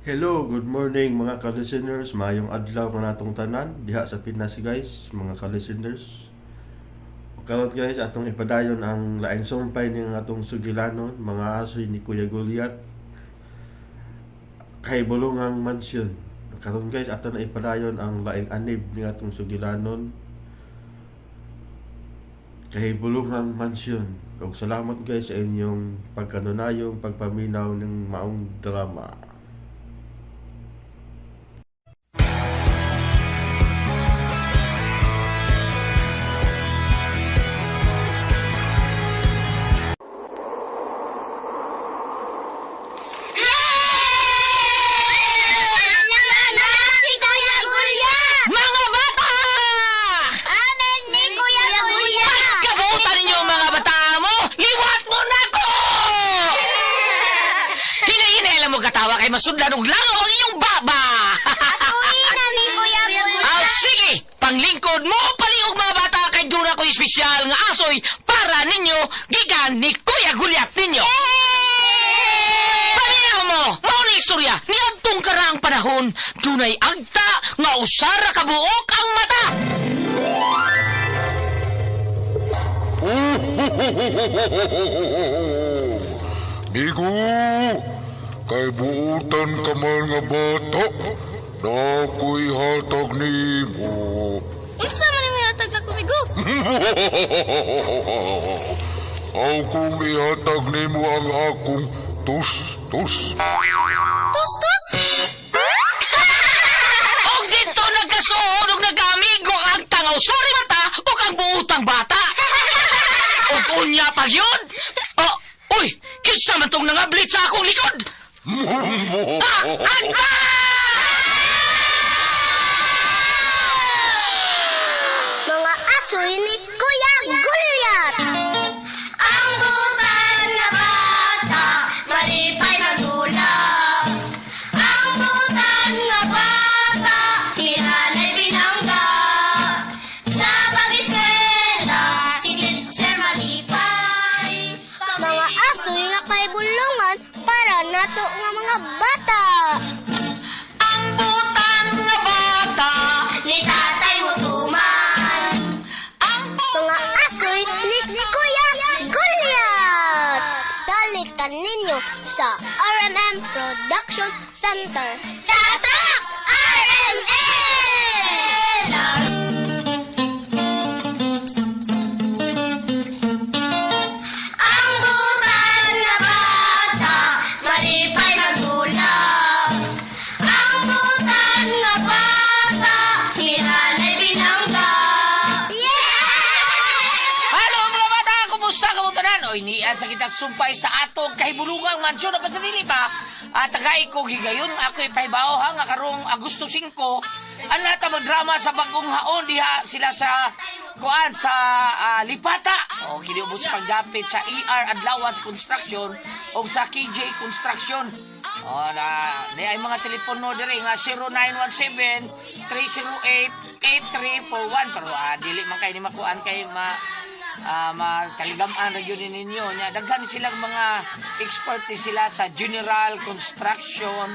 Hello, good morning mga ka-listeners. Maayong adlaw kanatong tanan diha sa Pinas guys, mga ka-listeners. Karon guys, atong ipadayon ang laing sumpay ning atong sugilanon, mga asoy ni Kuya Goliath kay Bulungang Mansion. Karon guys, ato na ipadayon ang laing anib ning atong sugilanon kay Bulungang Mansion. Ug salamat guys sa inyong pagkanunayong pagpaminaw ng maong drama. Si Kuya Gulyat! Mga bata! Amen ni Kuya Gulyat! Kabutan ninyo mga bata mo! Liwat mo na ko! Hinay-hinay lang mo katawa kay masudlan og langaw ang inyong baba! Asuhin na ni Kuya Gulyat! Ah, sige! Panglingkod mo paliog mga bata kay duna ko espesyal nga asoy para ninyo gikan ni Kuya Gulyat ninyo! Paminaw mo! Mao ni istorya ni adtong karaang panahon dunay agta nga usara ka buok ang mata! Migo, kay buutan ka man nga bata, nako'y hatag nimo. Unsa man ang hatag na kumigo? Aw kung ihatag nimo ang akong tus-tus. Tus tus! Og dito nagkasuod og nagkaamigo ang agtang usari mata ug ang buutang bata. Og unya pag yun. Oh, uy, kinsa man tong nangablit sa akong likod? Ah, agta! Mga asoy ni Kuya Gulyat! Ang butan na bata, malipay magulap. Ang butan nga bata, ni nanay binangga. Sa pag-eskwela, si teacher malipay. Mga asoy nga kay bulungan para nato nga mga bata. Ang butan nga bata. Ni tatay mo tuman. Ang Mga asoy ni Kuya Gulyat! Dalit ka ninyo sa RMM Production Center. Tatak! RMM! Ang butan na bata, malipay magulap. Ang butan nga bata, ni nanay binangga. Yeah! Halo mga bata, kumusta ka mo tanan? Oy, nian sa kita sumpay sa atong kahibulungang mansyon na pasadili pa. At tagay ko gigayon ako'y pahibaw ha nga karong Agosto 5. Ang lahat ang drama sa bagong haon diha sila sa kuan sa Lipata. O kiniubos sa pagdapit sa ER Adlawan Construction o sa KJ Construction. O na ni ay mga telepono diri nga 0917 308 8341 pero dili man kay ni makuan kay ma makaligaman ra gyud ninyo nya daghan silang mga expert ni sila sa general construction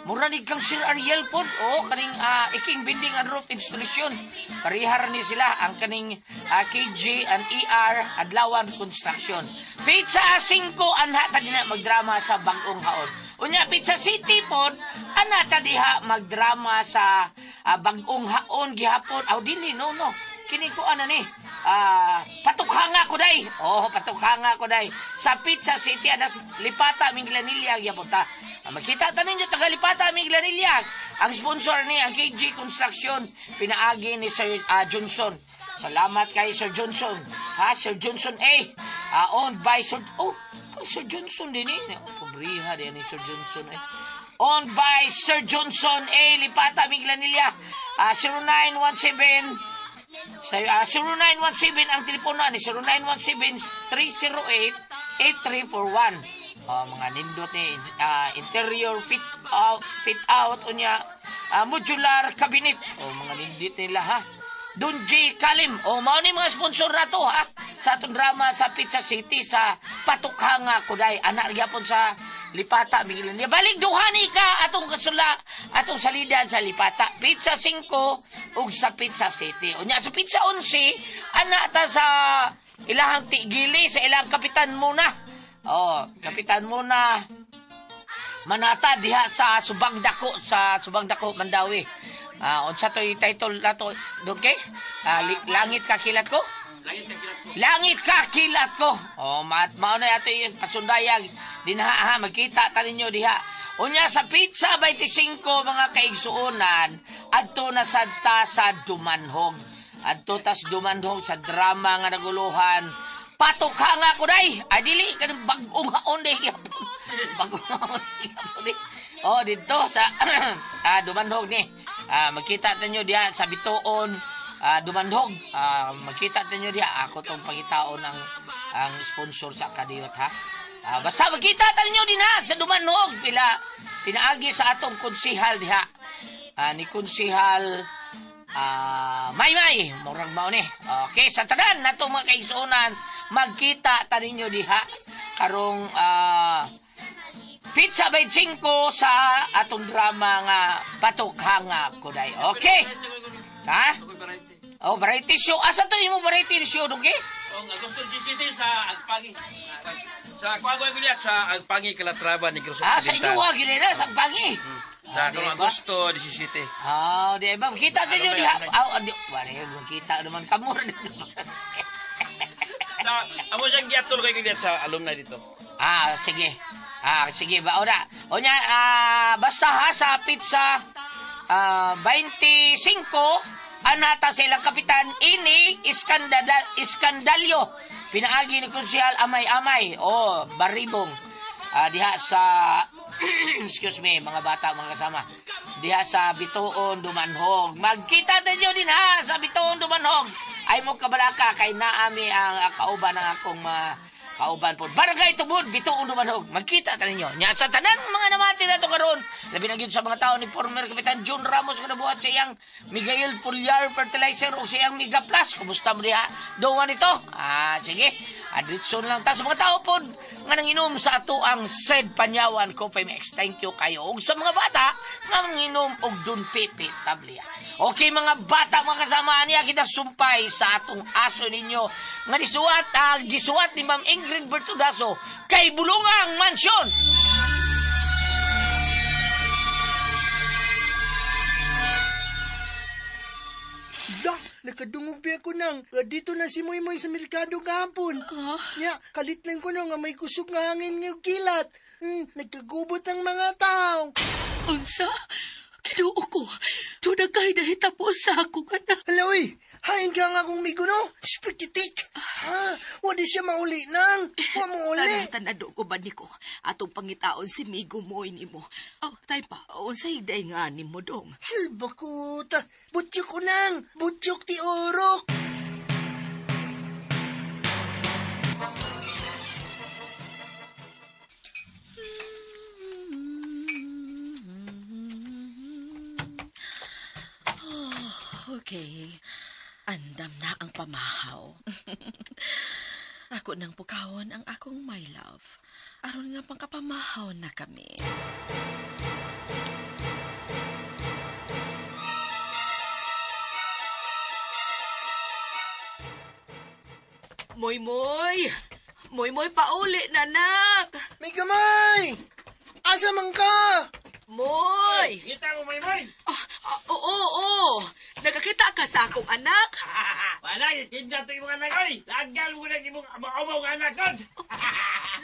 mura ni kang Sir Ariel pod o kaning iking building and roof installation parehara ni sila ang kaning KJ and ER Adlawan Construction. Pizza 5 anha ta dinha magdrama sa bagong haon. Unya Pizza City pod ana ta diha magdrama sa bagong haon gihapon. Aw dili, no, no, kini ko ana ni patukhanga ko day. Oh, patukhanga ko day sa Pizza City anas Lipata Minglanilla gyapon ta. Makita ta ninyo taga Lipata Minglanilla. Ang sponsor ni ang KG Construction pinaagi ni Sir Johnson. Salamat kay Sir Johnson ha, Sir Johnson A. Owned by Sir, oh, kay Sir Johnson din eh. Oh, pobriha din ni Sir Johnson eh. Owned by Sir Johnson A. Lipata Minglanilla. 0917 sa 0917 ang telepono ni 0917-308-8341. Oh, mga nindot ni interior fit out unya modular cabinet. Oh, mga nindot nila ha. Don J. Kalim. Oh, mao ni mga sponsor na to ha. Sa atong drama sa Pizza City sa Patukhanga Kuday. Anak gyapon sa Lipata Miguel. Balik duha ni ka atong kasula atong salidan sa Lipata. Pizza 5 ug sa Pizza City. Unya sa Pizza 11 ana ta sa ilahang tigili sa ilang kapitan muna. Oh, kapitan muna manata diha sa Subang Dako, sa Subang Dako Mandawi. Unsa toy title nato okay? Langit ka kilat ko? Langit ka kilat ko. Oh, mao na ato yung pasundayag dinha ha, magkita ta ninyo diha. Unya sa Pizza 25 mga kaigsuonan, adto na sad ta sa Dumanhog. Adto tas Dumanhog sa drama nga naguluhan. Patok ha nga ko day. Ay dili kanang bag-ong haon day gyapon. Bag-ong haon gyapon day. Oh, didto sa Dumanhog ni. Magkita ninyo diha sa Bituon. Dumanhog. Magkita ninyo diha. Ako tong pangitaon ang sponsor sa Kadiyot ha. Basta magkita ta ninyo din ha sa Dumanhog. Pila pinaagi sa atong konsihal diha. Ni konsihal Maymay, murag mao ni. Okay, sa tanan natong mga kaigsuonan, magkita ta ninyo diha karong Pizza by 5 sa atong drama nga Patukhanga Kuday. Okay. Ha? Oh, variety show. Asa to imo variety show dugay? Ang Agosto 17 sa Agpangi. Sa Kwagoy Gulyat sa Agpangi Calatrava ni Cruz Sa inyo wa gini na sa Agpangi. Sa di ba? Agosto 17. Di ba? Kita ninyo diha. Ah, di, wala kita naman kamo ra dito. Na amo siyang giatol kay Gulyat sa alumni dito. Sige. Sige ba ora. Unya basta ha sa pizza 25 anata sa ilang kapitan ini iskandalyo pinaagi ni konsehal Amay-Amay o Baribong diha sa excuse me mga bata mga kasama diha sa Bituon Dumanhog. Magkita ninyo din ha sa Bituon Dumanhog. Ay mo kabalaka kay naami ang kauban ng akong mga kauban po. Barangay Tubod, Bituon Dumanhog. Magkita ta ninyo. Nya sa tanan mga namati na to karon. Labi na gyud sa mga tao ni former Kapitan June Ramos nga nabuhat sa iyang Miguel Pulyar Fertilizer o sa iyang Mega Plus. Kumusta mo diha? Doon nito? Sige. Adritson lang ta sa mga tao pod nga nanginom sa ato ang Sed Panyawan Coffee Mix. Thank you kayo. Ug sa mga bata nga nanginom og Don Pepe Tablia. Okay mga bata, mga kasama niya kita sumpay sa atong aso ninyo nga nisuwat gisuwat ni Ma'am Ingrid Bertudaso kay Bulungang Mansyon. Da, nakadungog pa ko nang. Dito na si Moy Moy sa merkado gahapon. Nya, kalit lang ko na nga may kusog nga hangin nga kilat. Nagkagubot ang mga tao. Unsa? Kinuo ko. Doon kay nahitabo sa akong anak. Hala, uy, hain ka nga akong migo, no? Spikitik. Ha, wadi siya mauli nang. Wa mo uli. Tanado ko ba niko? Atong pangitaon si Migo mo nimo. Oh, tay pa, unsa higday nga nimo dong? Silbakuta. Butsyok ko nang. Butsyok ti orok. Okay. Andam na ang pamahaw. Ako nang pukawon ang akong my love. Aron nga pangkapamahaw na kami. Moy Moy! Moy Moy, pauli na, nak! May gamay! Asa man ka? Moy! Kita mo Moy Moy. Oo, oo. Nagakita ka sa akong anak? Wala, tinda to imong anak oy. Lagal mo na imong amaw nga anak kon.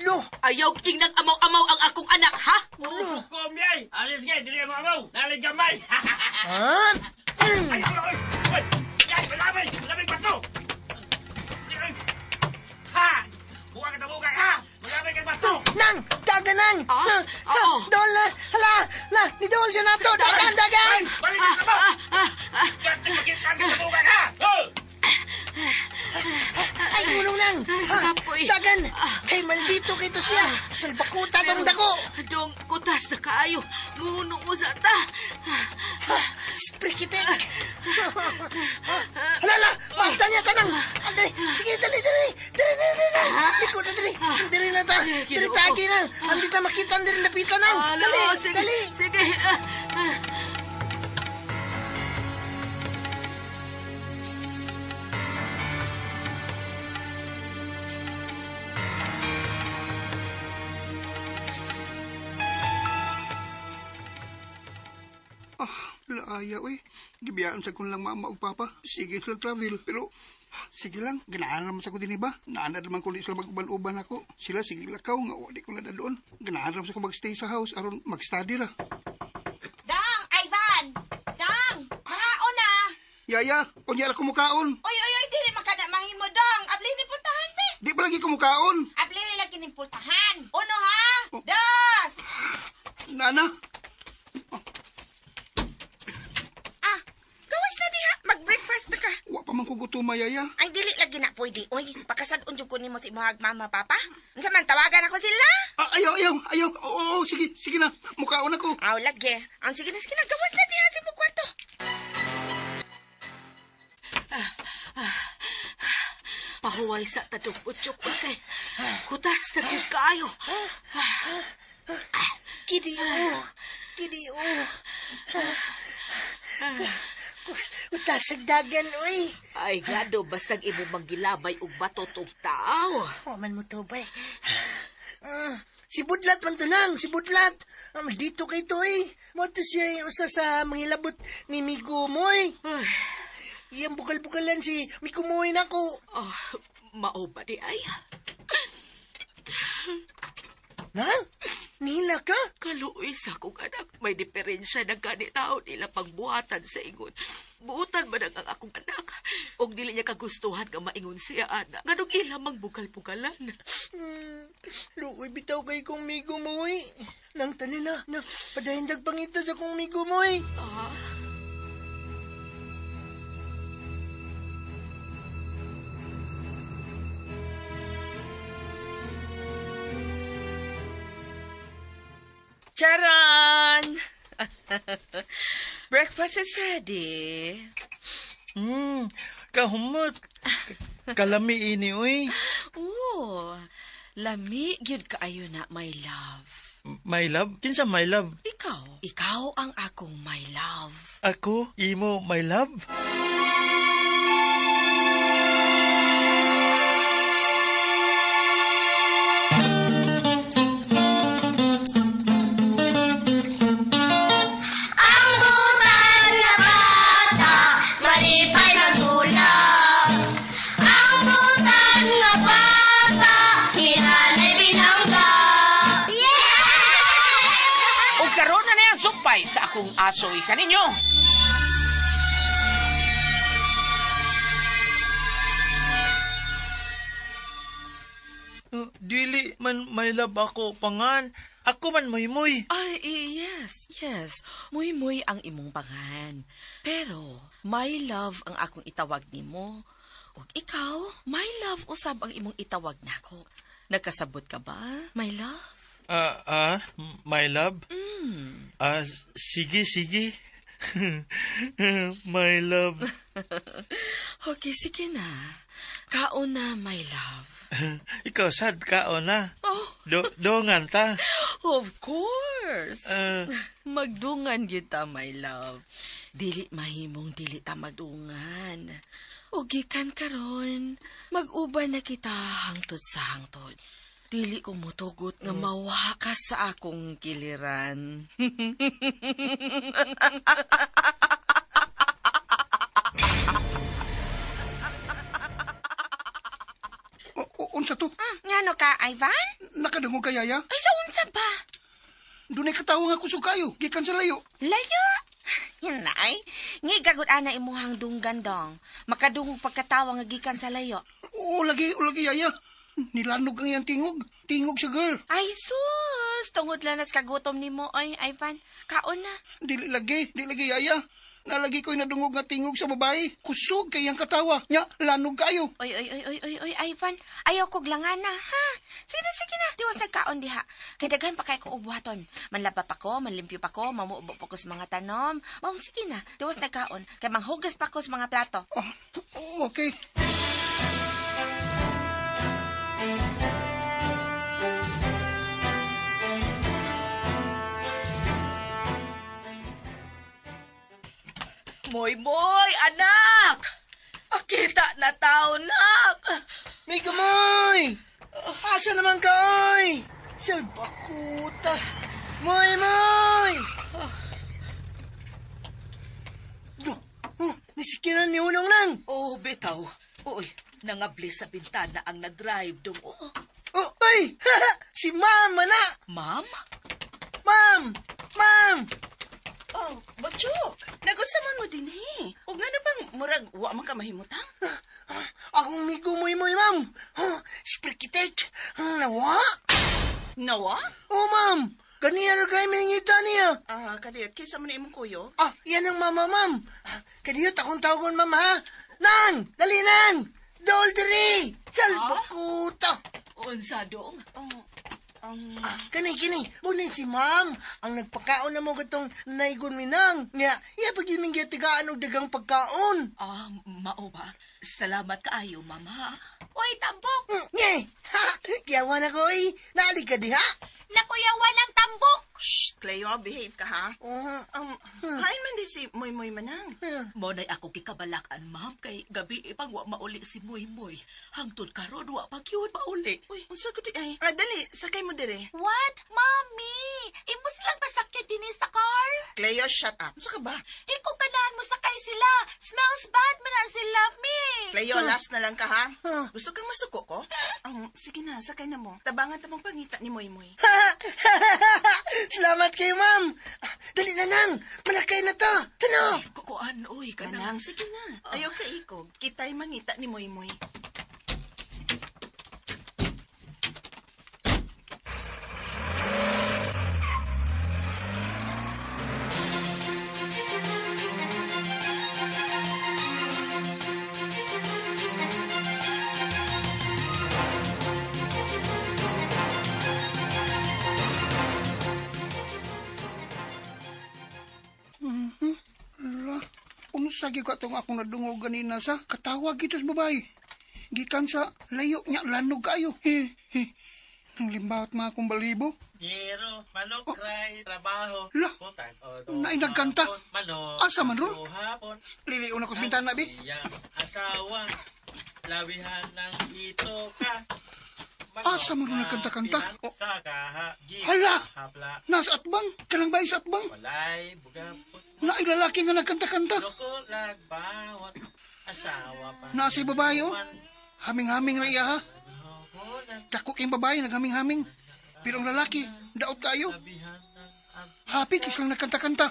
Lo, Ayaw ingnang amaw-amaw ang akong anak, ha? Sukom yay. Alis gay dili amaw. Nalig gamay. ha? Ay, oy, oy. Yay, malabay, malabay bato. Ha! Buka ka buka ha! Malabay kang bato. Nang! Dagan nang! Ah? Oo. Dol! Hala! La! Ni Dol siya nato! Dagan! Dagan! Balik ka ba? Bakit makita ka buka ka? Oh! Ay, gulong nang! Kapoy. Dagan! Kay maldito kito siya! Salbakuta tong dako! Dong, kutas na kaayo. Muhunong mo sa ta. Ha, Sprikitik. Halala, mata niya tanang. Dali, sige, dali, dali. Dali, dali, dali. Liko na, dali. Dali na ta. Dali tagi na. Hindi ta makita, dali lapitan na. Dali, dali. Sige. Laaya, uy. Gibiyaan sa kong lang mama ug papa. Sige sila travel. Pero, sige lang. Ganahan naman sa ko din iba. Naanad naman ko sila mag-uban-uban ako. Sila sige lakaw nga. Wala ko na doon. Ganahan naman sa ko magstay sa house aron mag-study ra. Dang, Ivan! Dang! Makaon na! Yaya, unya ra kumukaon. Oy, oy, oy, dili man ka na mahimo, Dang! Abli ni pultahan, te! Di pa lagi kumukaon. Abli lagi ni pultahan! Uno, ha? Oh. Dos! Nana, Ah, gawas na diha! Mag-breakfast na ka! wa pa man ko gutuma, yaya. Ay, dili lagi na pwede. Oy, pakasad-on jud ko nimo si imong mama, papa. Unsa man, tawagan ako sila? Ah, ayaw, ayaw, ayaw. Oo, oo, sige, sige na. Mukaon ako. Aw, lagi. Ang sige na, sige na. Gawas na diha sa imong kwarto. Pahuway sa tatong utsok kay. Kutas na gyud kaayo. Kidio. Kidio. Utasag dagan, uy. Ay, gado, basag imo manggilabay og bato tong tao. Wa man mo to, bay. Si Budlat man to nang, si Budlat. Dito kay to, eh. Mo to siya usa sa mangilabot ni Migo Moy. Ay, Iyang bukal-bukalan si Migo Moy nako. oh, mao ba di ay? Nang? Nila ka? Kaluoy sa akong anak. May diferensya ng gani tao nila pagbuhatan sa ingon. Buutan man ang akong anak. Og dili niya kagustuhan nga maingon siya, anak. Nganong ila mangbukal-bukalan. Luoy bitaw kay kong Migo Moy. Nang tanin na, na padahindag pangita sa kong Migo Moy. Ah, Charan! Breakfast is ready. Kahumot. Kalami ini, uy. Oo. Lami gyud kaayo na, my love. My love? Kinsa my love? Ikaw. Ikaw ang akong my love. Ako, imo, my love? Ang butan na bata, malipay magulak. Ang butan nga bata, hinanay binangga. Yeah! Ug karon na na ang sumpay sa akong asoy kaninyo. Dili man my love ako pangan. Ako man muymoy. Ay, yes, yes. Muy-muy ang imong pangan. Pero, my love ang akong itawag nimo. Ug ikaw, my love usab ang imong itawag nako. Nagkasabot ka ba, my love? My love? Ah, sige, sige. My love. Okay, sige na. Kaon na, my love. Ikaw sad kaon na. Oh, Dongan ta. of course. Magdungan kita, my love. Dili mahimong dili ta magdungan. O gikan karon, mag-uban na kita hangtod sa hangtod. Dili ko motugot nga mawa ka sa akong kiliran. Unsa to? Ngano ka, Ivan? Nakadungog ka, yaya? Ay, sa unsa ba? Dunay katawa nga kusog kayo. Gikan sa layo. Layo! Yan na ay. Ngigagod ana imuhang dunggan dong. Makadungog pagkatawa nga gikan sa layo. Oo, lagi, yaya. Nilanog ang iyang tingog. Tingog sa girl. Ay, sus! Sus, tungod lang nas kagutom nimo oy, Ivan. Kaon na. Dili lagi, dili lagi yaya. Nalagi ko'y nadungog nga tingog sa babae. Kusog kay iyang katawa. Nya, lanog kayo. Oy, oy, oy, oy, oy, oy, Ivan. Ayaw kog langana, ha? Sige na, sige na. Diwas nagkaon diha. Kay daghan pa kay ko og buhaton. Manlaba pa ko, manlimpyo pa ko, mamubo pa ko sa mga tanom. Maong sige na. Diwas nagkaon. Kay manghugas pa ko sa mga plato. Oh, okay. Moy, moy, anak! Akita na tao, nak! May gamoy! Asa naman ka, oy? Salbakuta! Moy, moy! Oh, nisikiran ni Unong lang. Oh, bitaw. Uy, nangabli sa bintana ang nag-drive dong. Oh, Oh, ay! Si Mama na! Ma'am? Ma'am! Ma'am! Oh, Bachok, nagunsa man mo din he. Ug ngano bang murag wa man ka mahimutang? Akong migo moy moy, ma'am. Sprikitek. Nawa? Nawa? Oh, ma'am. Kaniya na kayo miningita niya. Ah, kadiyot kaysa man imong kuyo. Ah, yan ang mama, ma'am. Kadiyot akong tawagon, ma'am, ha? Nang! Dali, nang! Dol diri! Salbakuta! Unsa dong? Oh, Kani, kini. Muna si ma'am. Ang nagpakaon na mo gatong naigon minang. Nga, iya pag iming gitigaan og dagang pagkaon. Ah, mao ba? Salamat kaayo, mama. Uy, tambok! Nye! Ha! Yawa na ko, eh. Naali ka diha? Nakuyawan ang tambok! Shh, Cleo, behave ka ha. Hain man di si Moy Moy Manang. Mo nay ako gikabalakan, ma'am, kay gabi ipang wa mauli si Moy Moy. Hangtod karon wa pa gyud mauli. Uy, unsa ko di ay? Ah, dali, sakay mo dire. What? Mami! Imo silang pasakyan dinhi sa car? Cleo, shut up. Unsa ka ba? Ikaw kanahan mo sakay sila. Smells bad man na sila, mi. Cleo, last na lang ka ha. Gusto kang masuko ko? Sige na, sakay na mo. Tabangan ta mong pangita ni Moy Moy. Salamat kayo, ma'am. Dali na nang. Malakay na to. Tano. Kukuan, uy, kanang. Manang, sige na. Ayaw ka ikog. Kita'y mangita ni Moy Moy. Ala, unsa gyud ka tong akong nadungog ganina sa katawag gito sa babae. Gikan sa layo niya lanog kayo. He, he. Nang limbawat mga akong balibo. Yero, manok, ray, trabaho. La, Putan, o, naay nagkanta. Manok, Asa man ron? hapon. Liliun ako sa bintana, bi. Iyang asawa, labihan ng ito ka. Asa man ron nagkanta-kanta? Oh. Sa kaha, gi, Hala! hapla, Nasa atbang, kanang bahay sa atbang. walay, bugapot, Naay lalaki nga nagkanta-kanta. loko, lagbawat, asawa pa. Nasa babae, oh. Haming-haming na iya, ha? Dako kayong babae, naghaming-haming. Pero ang lalaki, daot kayo. Happy kis lang nagkanta-kanta.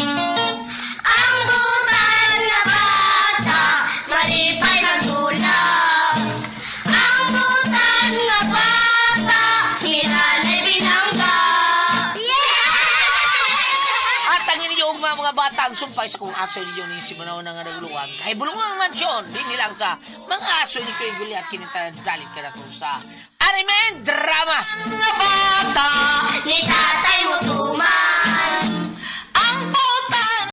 Ang butan nga bata, malipay magtulog. Ang butan nga bata, hinanay binangga. Yeah! At ang inyong mga bata ang sumpay sa kung aso ninyo ni si Manaw nga naguluan. Kay bulungang mansyon, di nilang sa mga aso ni Kuya Goliat kinita dalit ka na kung sa Arimen Drama! Nga bata, ni tatay mo tuman.